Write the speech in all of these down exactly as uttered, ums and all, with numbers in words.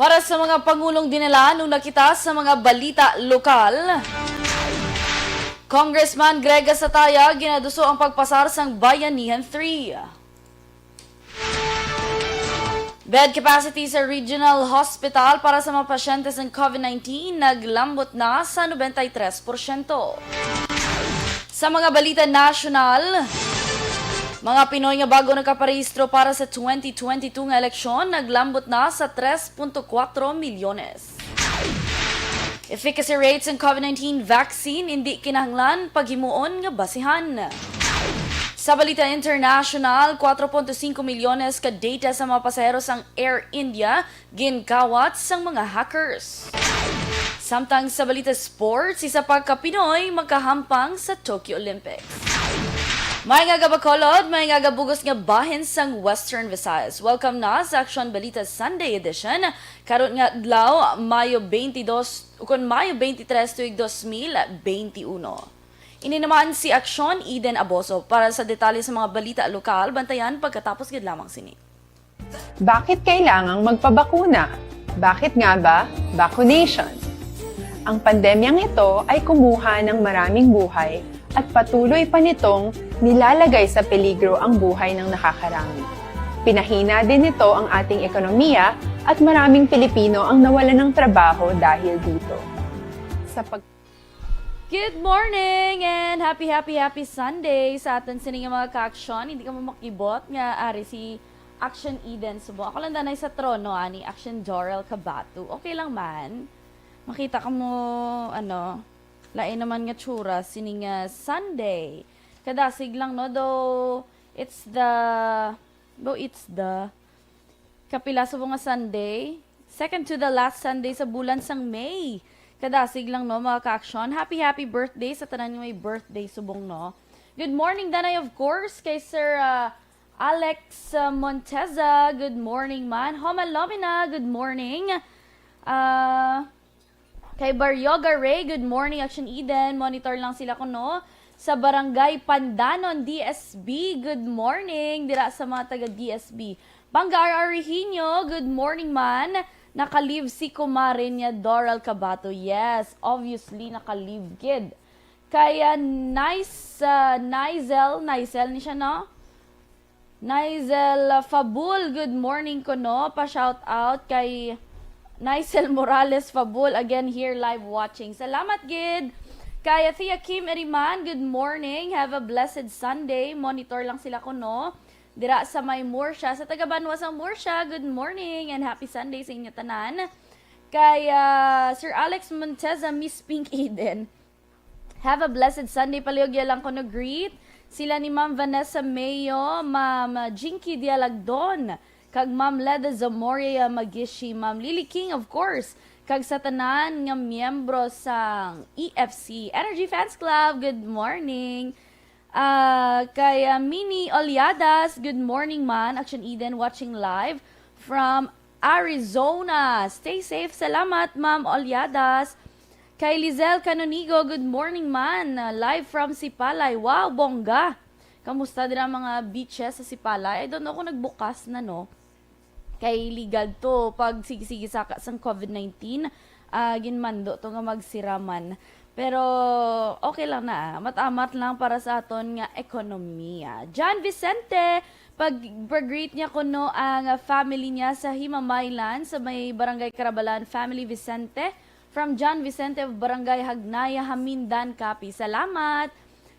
Para sa mga pangulong dinala, nung nakita sa mga balita lokal, Congressman Greg Gasataya ginaduso ang pagpasar sang Bayanihan three. Bed capacity sa Regional Hospital para sa mga pasyente sang COVID nineteen naglambot na sa ninety-three porsyento. Sa mga balita nasyonal, mga Pinoy nga bago nakaparehistro para sa twenty twenty-two nga eleksyon naglambot na sa three punto kuwatro milyones. Efficacy rate sang COVID nineteen vaccine indi kinahanglan paghimuon nga basihan. Sa balita international, kuwatro punto singko milyones ka data sa mga pasahero sang Air India ginkawat sang mga hackers. Samtang sa balita sports, isa pa ka Pinoy makahampang sa Tokyo Olympics. May nga gabakolod, may nga gabugos nga bahin sang Western Visayas. Welcome na sa Aksyon Balita Sunday Edition. Karon nga adlaw, Mayo twenty-two, ukon Mayo twenty-three tuig dos mil benti uno. Ini naman si Aksyon Eden Aboso para sa detalye sa mga balita lokal. Bantayan pagkatapos gid lamang sini. Bakit kailangang magpabakuna? Bakit nga ba vaccination? Ang pandemyang ito ay kumuha ng maraming buhay at patuloy pa nitong nilalagay sa peligro ang buhay ng nakakarami. Pinahina din nito ang ating ekonomiya at maraming Pilipino ang nawalan ng trabaho dahil dito. Sa pag- Good morning and happy, happy, happy Sunday sa aton sini nga mga ka-aksyon. Hindi ka mo makibot nga ari si Action Eden Subo. Ako lang danay sa trono ani, Action Jorel Kabato. Okay lang man. Makita ka mo, ano, lain naman nga tsura sining, ah, Sunday. Kadasig lang, no? Though it's the, though it's the kapila subong nga Sunday? Second to the last Sunday sa bulan sang May. Kadasig lang, no, mga ka-aksyon. Happy, happy birthday sa tanan nga may birthday subong, no? Good morning, danay, of course, kay Sir, ah, Alex, ah, Monteza. Good morning, man. Homa Lomina, good morning. Ah, kay Baryoga Ray, good morning, Action Eden. Monitor lang sila kuno sa Barangay Pandanon, D S B. Good morning dira sa mga taga D S B. Pangga R R Rehiño, good morning, man. Naka-leave si kumare niya, Doral Cabato. Yes, obviously, naka-leave gid. Kay, ah, Nice, ah, Nizel, Nizel ni siya, no? Nizel Fabul, good morning kuno. Pa-shout out kay Nizel Morales Fabul, again here live watching. Salamat gid. Kay Thea Kim Eriman, good morning. Have a blessed Sunday. Monitor lang sila kuno. Dira sa may Murcia, sa taga Banwa sang Murcia, good morning and happy Sunday sa inyo tanan. Kay, ah, Sir Alex Monteza, Miss Pink Eden. Have a blessed Sunday. Palihog ya lang kuno greet sila ni Ma'am Vanessa Mayo, Ma'am Jinky Dialagdon, kag Ma'am Leda Zamoria Yamagishi, Ma'am Lily King, of course, kag sa tanan nga miyembro sang E F C, Energy Fans Club. Good morning. Ah, kay, ah, Mini Olyadas, good morning, man. Action Eden watching live from Arizona. Stay safe. Salamat, Ma'am Olyadas. Kay Lizelle Canonigo, good morning, man. Ah, live from Sipalay. Wow, bongga. Kamusta dira mga beaches sa Sipalay? I don't know kung nagbukas na, no? Kay legal to pag sige-sige saka sang COVID nineteen, ah, ginmando to nga magsiraman. Pero okay lang na, ah. Mat-amat lang para sa aton nga ekonomiya. John Vicente, pag, pag-greet niya kuno ang, ah, family niya sa Himamaylan, sa may Barangay Carabalan, family Vicente. From John Vicente of Barangay Hagnaya, Hamindan, Capi. Salamat!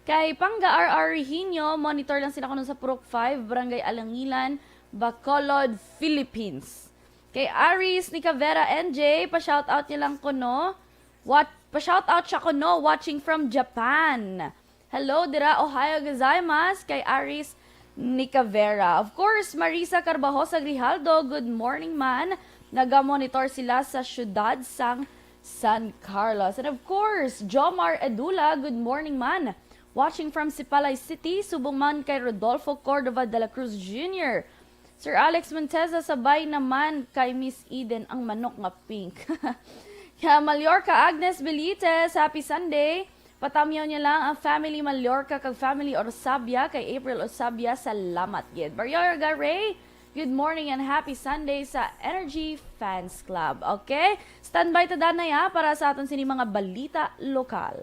Kay Pangga R R Rehiño, monitor lang sila kuno sa Purok five, Barangay Alangilan, Bacolod, Philippines. Kay Aris Nicavera N J, pa-shoutout niya lang kuno. What, pa-shoutout siya kuno, watching from Japan. Hello, dira, ohayo gozaimasu, kay Aris Nicavera. Of course, Marisa Carbajosa Grijaldo, good morning, man. Naga-monitor sila sa siyudad sang San Carlos. And of course, Jomar Edula, good morning, man. Watching from Sipalay City, subong man kay Rodolfo Cordova de la Cruz Junior Sir Alex Monteza, sabay naman kay Miss Eden ang manok nga pink. Kaya Mallorca Agnes Belites, happy Sunday. Patamyaw niya lang ang family Mallorca kag family Orsabia, kay April Orsabia, salamat gid. Baryoga Ray, Good morning and happy Sunday sa Energy Fans Club. Okay? Standby ta danay, ha, para sa aton sini mga balita lokal.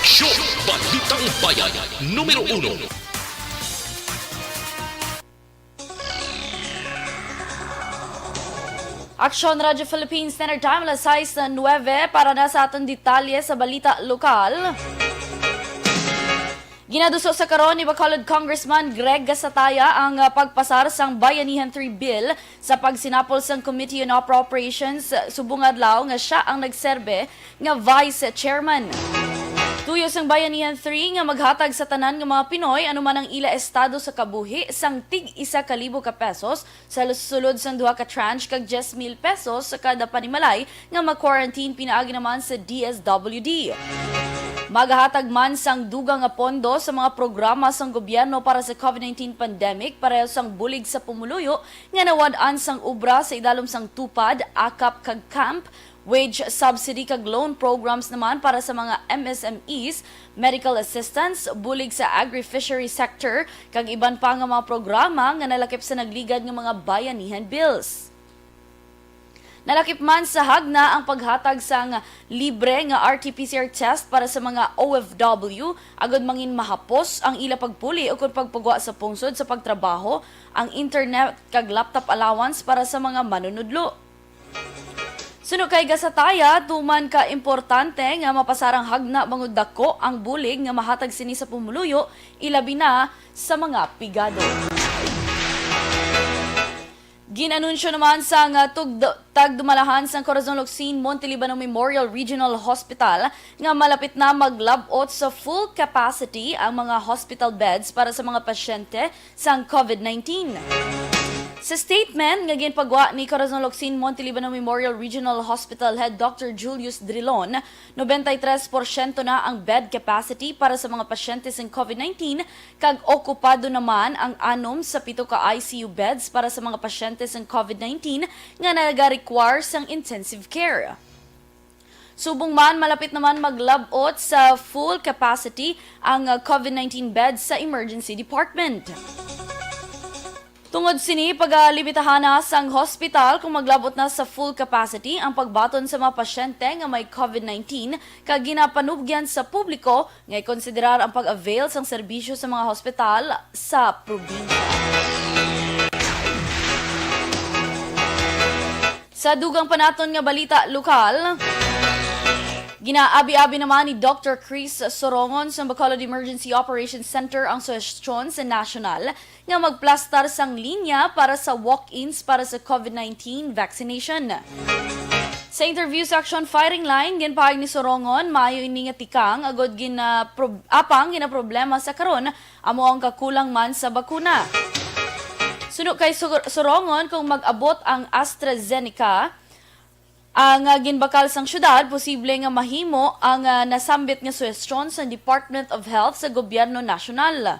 Aksyon! Balitang Bayan, numero uno. Aksyon, Radyo Philippines Standard Time, alas sais nuebe, para na sa aton detalye sa balita lokal. Ginaduso sa karon ni Bacolod Congressman Greg Gasataya ang, ah, pagpasar sang Bayanihan three Bill sa pagsinapol sang Committee on Appropriations, ah, subong adlaw nga sia ang nagserbe nga Vice Chairman. Tuyo sang Bayanihan three nga maghatag sa tanan nga mga Pinoy anuman ang ila estado sa kabuhi sang tig isa ka libo ka pesos sa sulod sang duha ka tranche kag diyes mil pesos sa kada panimalay nga ma-quarantine pinaagi naman sa D S W D. Magahatag man sang dugang nga pondo sa mga programa sang gobyerno para sa COVID nineteen pandemic pareho sang bulig sa pumuluyo nga nawad-an sang obra sa idalom sang TUPAD, AKAP kag CAMP, wage subsidy kag loan programs naman para sa mga M S M Es, medical assistance, bulig sa agri-fishery sector, kag iban pa nga mga programa nga nalakip sa nagligad nga mga bayanihan bills. Nalakip man sa hagna ang paghatag sang libre nga R T P C R test para sa mga O F W agod mangin mahapos ang ila pagpuli ukon pagpagwa sa pungsod sa pagtrabaho, ang internet kag laptop allowance para sa mga manunudlo. Suno kay Gasataya, tuman ka importante nga mapasarang hagna bangod dako ang bulig nga mahatag sini sa pumuluyo, ilabi na sa mga pigado. Gin-anunsyo naman sang, ah, tugd-, tagdumalahan sang Corazon Locsin Montelibano Memorial Regional Hospital nga malapit na maglab-ot sa full capacity ang mga hospital beds para sa mga pasyente sang COVID nineteen. Sa statement nga ginpagwa ni Corazon Locsin Montelibano Memorial Regional Hospital Head Doctor Julius Drilon, nobenta y tres porsyento na ang bed capacity para sa mga pasyente sang COVID nineteen kag okupado naman ang anom sa pito ka I C U beds para sa mga pasyente sang COVID nineteen nga nagarequire sang intensive care. Subong man, malapit naman maglab-ot sa full capacity ang, uh, COVID nineteen beds sa emergency department. Tungod sini, pagalimitahan na sang hospital kung maglab-ot na sa full capacity ang pagbaton sa mga pasyente nga may COVID nineteen, kag ginapanubyan sa publiko nga ikonsiderar ang pag-avail sang serbisyo sa mga hospital sa probinsya. Sa dugang pa naton nga balita lokal, ginaabi-abi naman ni Doctor Chris Sorongon sa Bacolod Emergency Operations Center ang suhestyon sa nasyonal nga magplastar sang linya para sa walk-ins para sa COVID nineteen vaccination. Sa interview sa Aksyon Firing Line, ginpahayag ni Sorongon, maayo ini nga tikang agod gina-, prob-, apang ginaproblema sa karon amo ang kakulang man sa bakuna. Suno kay Sor-, Sorongon, kung mag-abot ang AstraZeneca, ang, ah, ginbakal sang syudad, posible nga mahimo ang, ah, nasambit nga suhestyon sa Department of Health sa gobyerno nasyonal.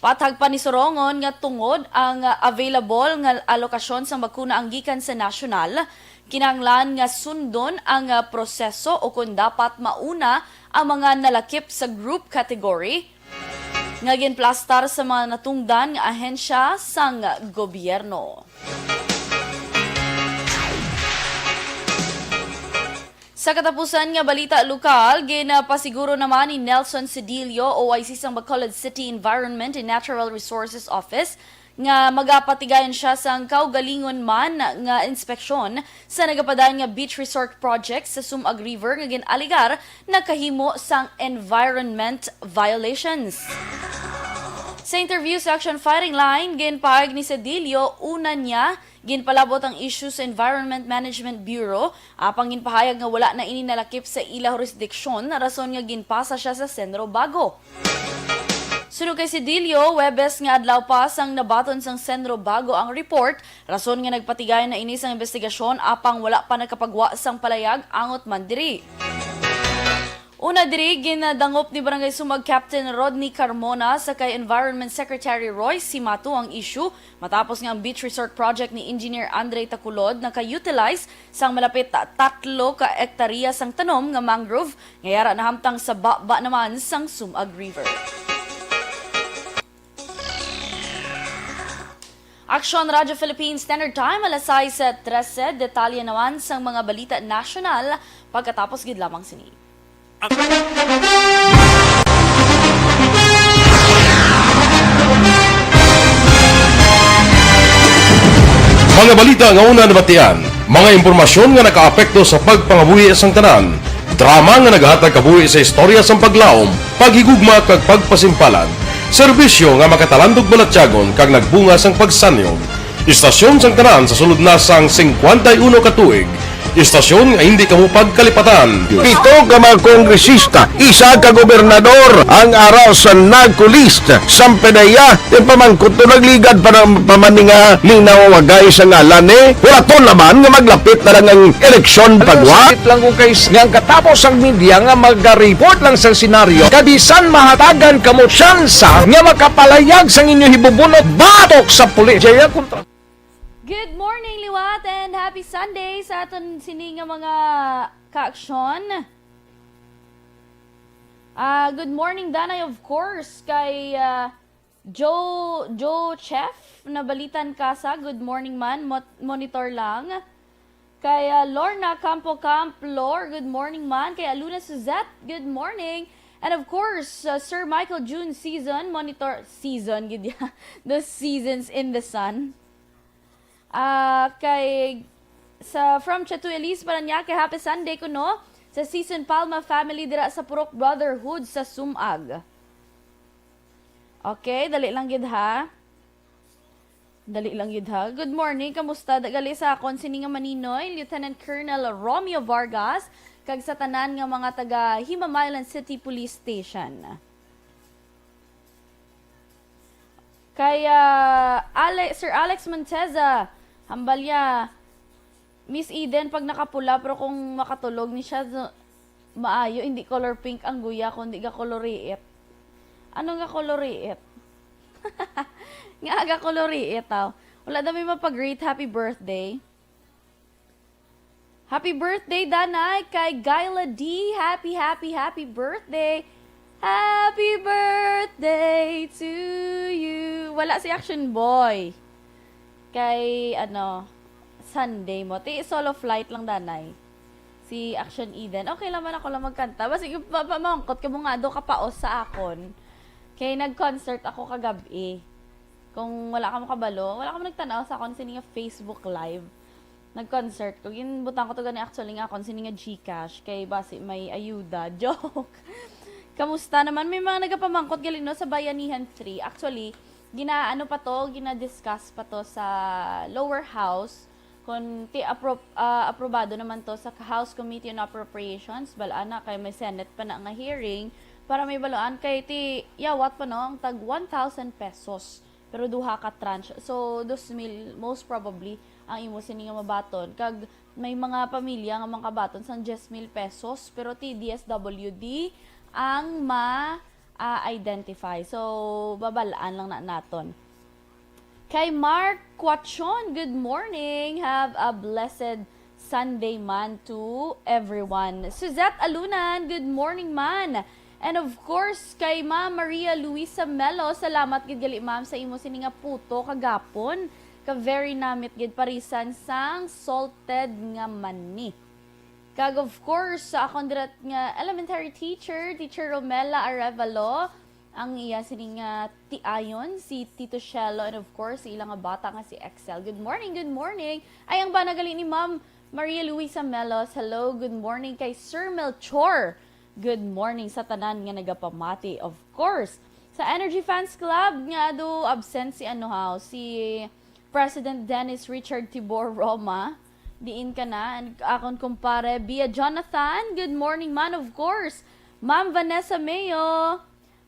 Pathag pa ni Sorongon nga tungod ang, ah, available nga alokasyon sang bakuna ang gikan sa nasyonal, kinahanglan nga sundon ang, ah, proseso ukon dapat mauna ang mga nalakip sa group category nga ginplastar sa mga natungdan nga ahensya sang gobyerno. Sa katapusan nga balita lokal, ginapasiguro naman ni Nelson Cedillo, O I C sang Bacolod City Environment and Natural Resources Office, nga magapatigayon sia sang kaugalingon man nga inspeksyon sa nagapadayon nga beach resort project sa Sumag River nga gin-alegar nakahimo sang environment violations. Sa interview sa Action Firing Line, ginpahayag ni Sedillo, una niya, ginpalabot ang issue sa Environment Management Bureau, apang ginpahayag nga wala na ini nalakip sa ila jurisdiksyon, rason nga ginpasa siya sa Senro Bago. Suno kay Sedillo, Huwebes nga adlaw pa sang nabaton sang Senro Bago ang report, rason nga nagpatigayon na ini sang investigasyon, apang wala pa nakapagwa sang palayag angot man diri. Una diri, ginadangop ni Barangay Sumag Captain Rodney Carmona sa kay Environment Secretary Roy Simato ang issue, matapos nga ang beach resort project ni Engineer Andre Taculod naka-utilize sang malapit tatlo ka ektarya sang tanom nga mangrove nga yara nahamtang sa baba naman sang Sumag River. Aksyon Radyo Philippines Standard Time, alas sais trese. Detalye naman sang mga balita nasyonal pagkatapos gid lamang sini. Mga balita nga una nabatian, mga impormasyon nga nakaapekto sa pagpangabuhi sang tanan, drama nga naghatag kabuhi sa istorya sang paglaom, paghigugma kag pagpasimpalan, serbisyo nga makatalandog balatyagon kag nagbunga sang pagsanyon. Istasyon sang tanan sa sulod na sang singkwenta y uno ka tuig. Istasyon nga hindi kamo pagkalipatan. Pito ka mga kongresista, isa ka gobernador ang ara sa NAGCO list. Sang PDEA, yung pamangkot to nagligad pa ng pamani nga linawagay sa ngalan eh. Wala to naman nga maglapit na lang ang eleksyon pagwa. Sakit lang kung kay nga ang katapos ang media nga maga-report lang sa senaryo, kabisan mahatagan kamo tsansa nga makapalayag sang inyo hibubunot batok sa pulis. Jaya kontra. Good morning, liwat, and happy Sunday sa aton sini nga mga kaaksyon. Ah, good morning, Danay, of course, kay, ah, Joe, Joe Chef, nabalitan ka sa, good morning man, mot-, monitor lang. Kay, ah, Lorna Campo Camp, Lor, good morning man. Kay Aluna Suzette, good morning. And of course, uh, Sir Michael June Season, monitor, season, gid ya. The seasons in the sun. Ah, kay, sa, from Chatu Elise Parañaque, happy Sunday kuno sa Season Palma family dira sa Purok Brotherhood sa Sumag. Okay, dali lang gid ha. Dali lang gid ha. Good morning, kamusta? Da-, gali sa akon sini nga maninoy, Lieutenant Colonel Romeo Vargas, kag sa tanan nga mga taga Himamaylan City Police Station. Kay, ah, Ale-, Sir Alex Monteza, hambal niya, Miss Eden, pag nakapula, pero kung makatulog ni siya, so, maayo, hindi color pink ang guya, kundi ga-coloriit. Ano nga coloriit? Nga aga coloriit, aw. Wala daw may mapag-greet happy birthday. Happy birthday, Danay, kay Guyla D. Happy, happy, happy birthday. Happy birthday to you. Wala si Action Boy. Kay, ano, Sunday mo. Ti, solo flight lang, Danay. Si Action Eden. Okay lang man ako lang magkanta. Basi, pa-, pamangkot ka mo nga do kapaos sa akon. Kay nag-concert ako kagabi. Kung wala ka makabalo, wala ka man nagtanaw sa akon sini nga Facebook Live. Nag-concert ko. Ginbutang ko to gani actually nga akon sini nga GCash kay basi may ayuda. Joke. Kamusta naman? May mga nagapamangkot gali, no, sa Bayanihan three. Actually, ginaano pa to, gina-discuss pa to sa lower house. Kung ti apro-, ah, aprobado naman to sa House Committee on Appropriations, bal-an na kay may Senate pa na nga hearing para may baluan kay ti yawat pa, no, ang tag one thousand pesos. Pero duha ka tranche. So, dos mil, most probably, ang imo sini nga mabaton. Kag may mga pamilya nga mangkabaton sang diyes mil pesos, pero ti D S W D ang ma, ah, identify. So, babal-an lang na naton. Kay Mark Quachon, good morning. Have a blessed Sunday man to everyone. Suzette Alunan, good morning man. And of course, kay Ma'am Maria Luisa Melo, salamat gid gali, ma'am, sa imo sini nga puto kagapon. Ka very namit gid, parisan sang salted nga mani. Kag of course, sa akon dira nga elementary teacher, Teacher Romela Arevalo, ang iya sini nga tiayon, si Tito Shelo, and of course, si ila nga bata nga si Excel. Good morning, good morning. Ay, ang bana gali ni Ma'am Maria Luisa Melos. Hello, good morning kay Sir Melchor. Good morning sa tanan nga nagapamati. Of course, Sa Energy Fans Club nga do absent si ano haw, si President Dennis Richard Tibor Roma. Diin ka na? And akon kumpare, Bia Jonathan, good morning man, of course. Ma'am Vanessa Mayo.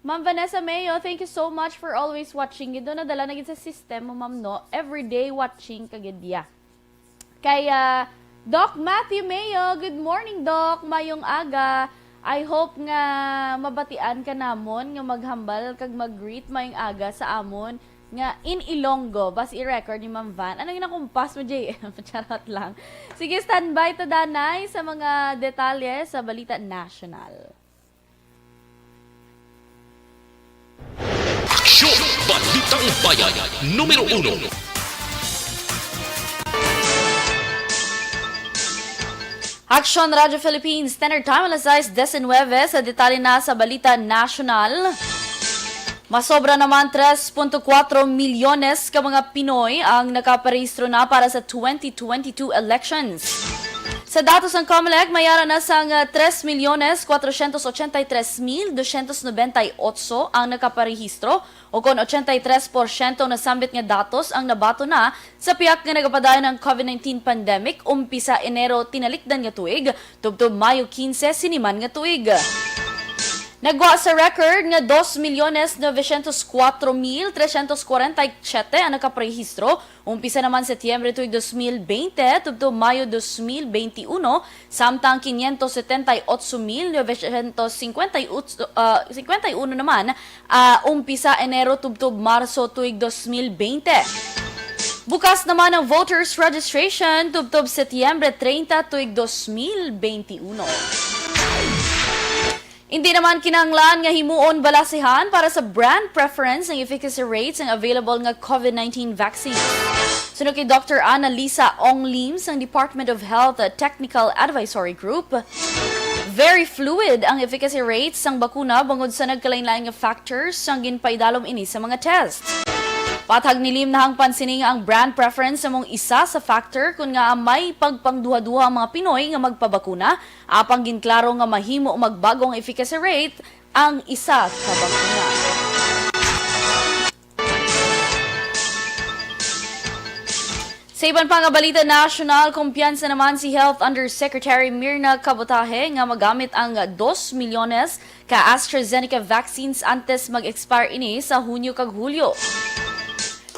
Ma'am Vanessa Mayo, thank you so much for always watching. Gid nadala na gid sa system mo, ma'am, no? Everyday watching ka gid, ya. Kay, ah, Doc Matthew Mayo, good morning, Doc. Mayong aga. I hope nga mabatian ka namon nga maghambal kag mag-greet mayong aga sa amon nga in Ilonggo. Bas i-record ni Ma'am Van. Ano yung nakumpas mo, J M? Charot lang. Sige, standby ta danay sa mga detalye sa Balita National. Aksyon! Balitang Bayan, numero uno. Aksyon Radyo Philippines, Standard Time, alas sais disinwebe, sa detalye na sa Balita National. Masobra naman tres punto kuwatro milyones ka mga Pinoy ang nakaparehistro na para sa twenty twenty-two elections. Sa datos sang Comelec, may ara na sang, ah, tres milyones kwatrosyentos ochenta y tres mil dosyentos nobenta y otso ang nakaparehistro, o kon ochenta y tres porsyento nasambit nga datos ang nabaton na sa pihak nga nagapadayon ang COVID nineteen pandemic umpisa Enero tinalikdan nga tuig tubtob Mayo kinse sini man nga tuig. Nagwa sa record nga dos milyones novecientos kuwatro mil trescientos kwarenta y siyete ang nakaparehistro umpisa naman Setyembre tuig dos mil bente tubtob Mayo dos mil bente uno, samtang quinientos setenta y ocho mil novecientos cincuenta y ocho, ah, cincuenta y uno naman, ah, umpisa Enero tubtob Marso tuig dos mil bente. Bukas naman ang voters registration tubtob Setyembre treinta tuig dos mil bente uno. Hindi naman kinahanglan nga himuon balasehan para sa brand preference ang efficacy rate sang available nga COVID nineteen vaccine. Suno kay Doctor Annalisa Ong Lim sang Department of Health Technical Advisory Group, very fluid ang efficacy rate sang bakuna bangod sa nagkalainlain nga factors sang ginpaidalom ini sa mga test. Patag ni Lim, nahangpan sini nga ang brand preference amo ang isa sa factor kon ngaa may pagpangduhaduha ang mga Pinoy nga magpabakuna, apang ginklaro nga mahimo magbag-o ang efficacy rate ang isa ka bakuna. Sa iban pa nga balita nasyonal, kumpiyansa naman si Health Undersecretary Mirna Cabotaje nga magamit ang dos milyones ka AstraZeneca vaccines antes mag-expire ini sa Hunyo kag Hulyo.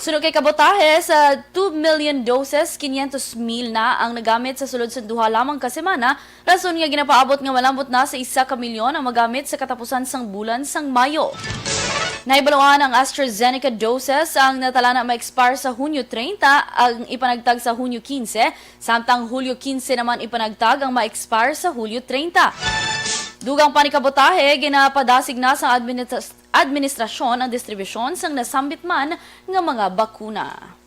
Suno kay Cabotaje, sa two million doses, quinientos mil na ang nagamit sa sulod sa duha lamang ka semana, rason nga ginapaabot nga malambot na sa isa ka milyon ang magamit sa katapusan sang bulan sang Mayo. Nahibaluan ang AstraZeneca doses ang natalana ma-expire sa Hunyo treinta ang ipanagtag sa Hunyo kinse, samtang Hulyo kinse naman ipanagtag ang ma-expire sa Hulyo treinta. Dugang pa ni Cabotaje, ginapadasig na sa administ- administrasyon ang distribusyon sang nasambit man nga mga bakuna.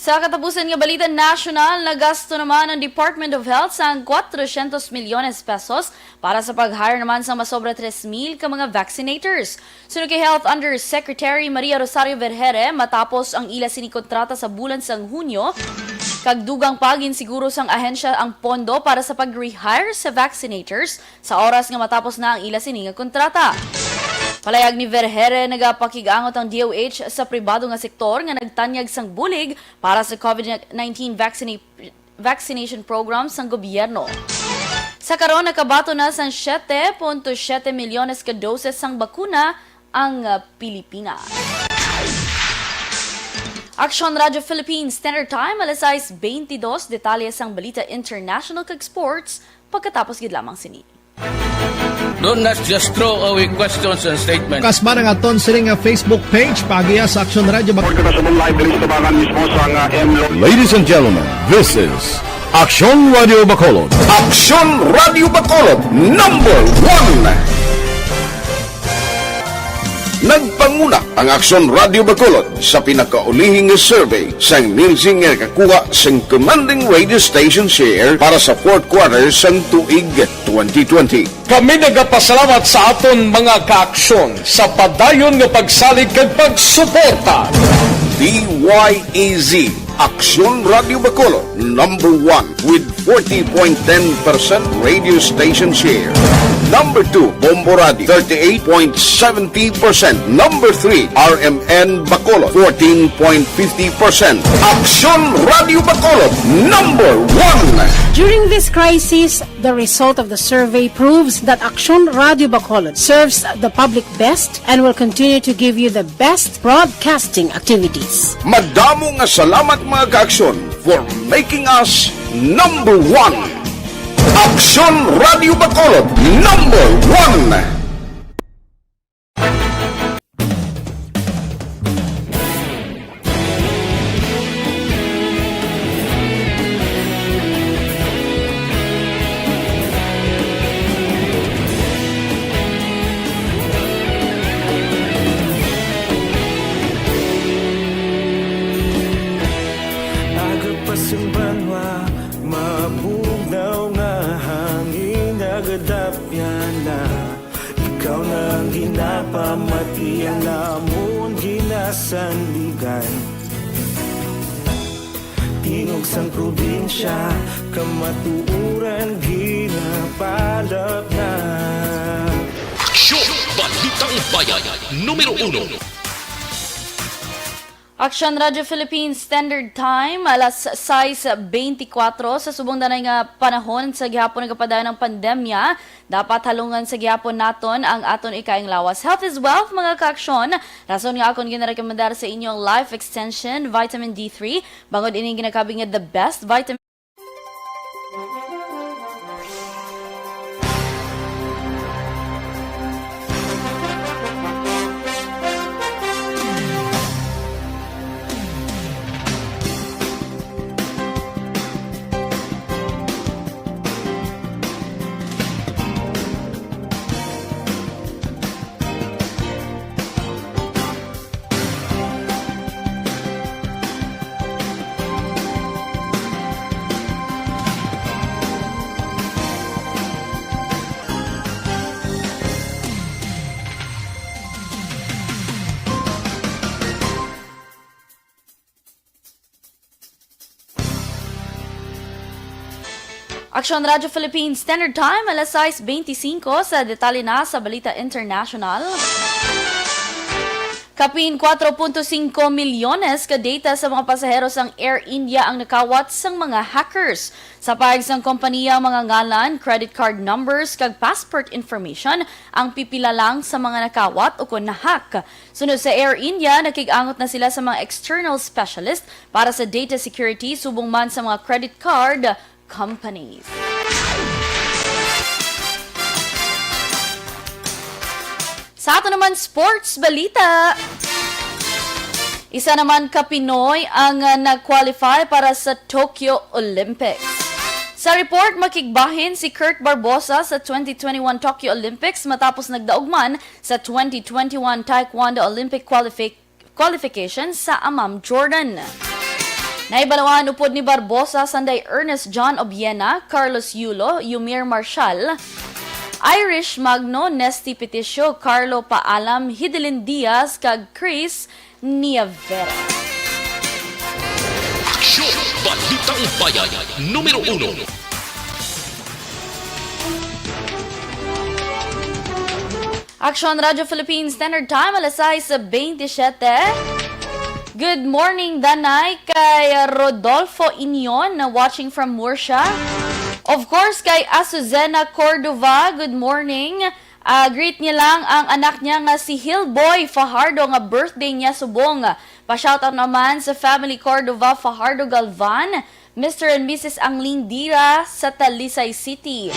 Sa katapusan nga balita nasyonal, nagasto naman ang Department of Health sang cuatrocientos milyones pesos para sa pag-hire naman sa masobra tres mil ka mga vaccinators. Suno kay Health Undersecretary Maria Rosario Vergere, matapos ang ila sini kontrata sa bulan sang Hunyo, kag dugang pa ginsiguro sang ahensya ang pondo para sa pag-rehire sa vaccinators sa oras nga matapos na ang ila sini nga kontrata. Palayag ni Vergere, nagapakig-angot ang D O H sa pribado nga sektor nga nagtanyag sang bulig para sa COVID nineteen vaccina- vaccination program sang gobyerno. Sa karon, nakabaton na sang siete punto siete milyones ka doses sang bakuna ang, ah, Pilipinas. Aksyon Radyo Philippines, Standard Time, alas sais beintidos, detalye sang balita international kag sports pagkatapos gid lamang sini. Do not just throw away questions and statements. Kasma ang aton sini nga Facebook page, paagiha sa Aksyon Radyo. Mag- Kita sa live diri sa tabangan mismo sa nga M Lo. Ladies and gentlemen, this is Aksyon Radio Bacolod. Aksyon Radio Bacolod, number one. Nagpanguna ang Aksyon Radio Bacolod sa pinakaulihing nga survey sang Nielsen nga nakakuha sang commanding radio station share para sa fourth quarter sang tuig twenty twenty. Kami nagapasalamat sa aton mga kaaksyon sa padayon nga pagsalig kag pagsuporta. D Y E Z Aksyon Radio Bacolod, number one with forty point ten percent radio station share. Number two, Bombo Radio, thirty-eight point seventy percent. Number three, R M N Bacolod, fourteen point fifty percent. Aksyon Radio Bacolod, number one. During this crisis, the result of the survey proves that Aksyon Radio Bacolod serves the public best and will continue to give you the best broadcasting activities. Madamo nga salamat, mga ka-Aksyon, for making us number one. Aksyon Radio Bacolod, number one. Aga pa sing banwa, mabugnaw nga hangin, nagadapyan na. Ikaw na ang ginapamati, ang namon ginasandigan. Tingog sang probinsya, kamatuoran ginapalapngan. Aksyon! Balitang Bayan, numero uno. Aksyon Radyo Philippines Standard Time, alas sais beintikwatro. Sa subong danay nga panahon sa gihapon nagapadayon ang pandemya, dapat halungan sa gihapon naton ang aton ikaayong lawas. Health is wealth, mga ka-Aksyon. Rason nga akon ginarekomendar sa inyo ang Life Extension Vitamin D three, bangod ini ginakabig nga the best vitamin. Aksyon Radyo Philippines Standard Time, alas sais beintisinko. Sa detalye na sa balita international. Kapin kuwatro punto singko milyones ka data sa mga pasahero sang Air India ang nakawat sang mga hackers. Sa pahayag sang kompaniya, ang mga ngalan, credit card numbers, kag passport information ang pipila lang sa mga nakawat ukon na-hack. Sunod sa Air India, nakig-angot na sila sa mga external specialist para sa data security subong man sa mga credit card companies. Sa ato naman sports balita, isa naman ka Pinoy ang, ah, nag-qualify para sa Tokyo Olympics. Sa report, makigbahin si Kurt Barbosa sa twenty twenty-one Tokyo Olympics matapos nagdaog man sa twenty twenty-one Taekwondo Olympic qualifi-, qualification sa Amman, Jordan. Naibalawaan upod ni Barbosa sanday Ernest John Obiena, Carlos Yulo, Yumir Marshal, Irish Magno, Nesty Peticio, Carlo Paalam, Hidelin Diaz, kag Chris Nievera. Aksyon! Balitang Bayan, numero uno. Aksyon Radyo Philippines Standard Time, alas sais beintisyete. Good morning, Danay, kay Rodolfo Inyon, na watching from Murcia. Of course, kay Azucena Cordova, good morning. Ah, greet niya lang ang anak niya nga si Hillboy Fajardo nga birthday niya subong. Pa-shoutout naman sa family Cordova Fajardo Galvan, Mister and Missus Angling Dira sa Talisay City.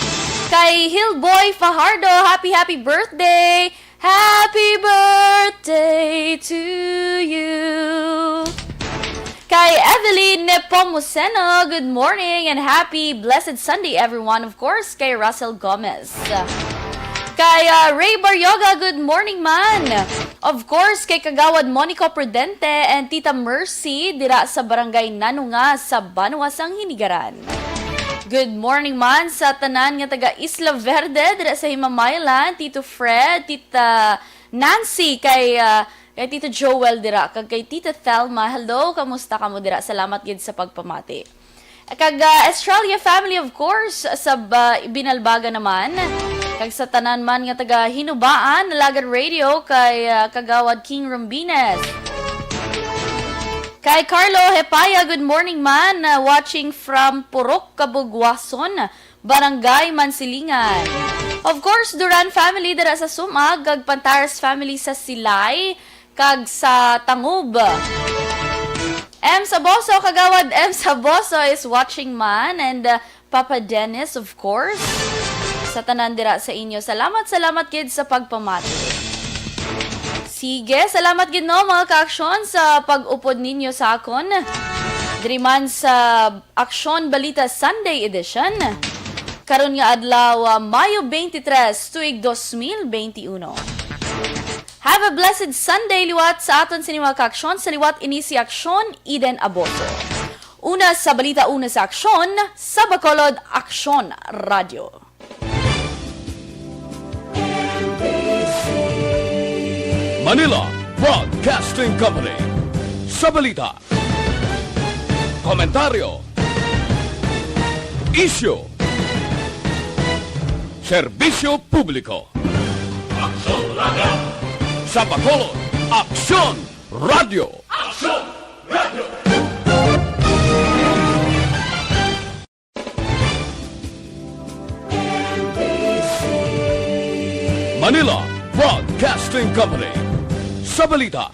Kay Hillboy Fajardo, happy, happy birthday! Happy birthday to you! Kay Evelyn Nepomuceno, good morning and happy blessed Sunday, everyone. Of course, kay Russell Gomez. Kay, ah, Ray Baryoga, good morning man. Of course, kay Kagawad Monico Prudente and Tita Mercy dira sa Barangay Nanunga sa Banwa sang Hinigaran. Good morning man sa tanan nga taga Isla Verde dira sa Himamaylan, Tito Fred, Tita Nancy, kay, ah, Kay Tito Joel dira, kag kay Tita Thelma, hello, kamusta kamo dira? Salamat gid sa pagpamati. Kag, ah, Estrella family, of course, sa ba-, Binalbaga naman. Kag sa tanan man nga taga Hinubaan, Alagad Radio, kay, ah, Kagawad King Rombines. Kay Carlo Hepaya, good morning man, ah, watching from Purok Kabugwason, Barangay Mansilingan. Of course, Duran family dira sa Sumag, kag Pantares family sa Silay, kag sa Tangub. M Saboso, Kagawad M Saboso is watching man, and, uh, Papa Dennis, of course. Sa tanan dira sa inyo, salamat, salamat gid sa pagpamati. Sige, salamat gid, no, mga kaaksyon, sa pag-upod ninyo sa akon. Diri man sa Aksyon Balita Sunday Edition. Karon nga adlaw, ah, Mayo twenty-three, tuig dos mil benti uno. Have a blessed Sunday liwat sa aton sini, mga kaaksyon. Sa liwat ini si Aksyon Eden Aboso. Una sa balita, una sa aksyon, sa Bacolod, Aksyon Radyo. Manila Broadcasting Company. Sa balita, komentaryo, isyu, serbisyo publiko. Aksyon Radyo. Sa Bacolod, Aksyon Radyo. Aksyon Radyo. Manila Broadcasting Company. Sa balita,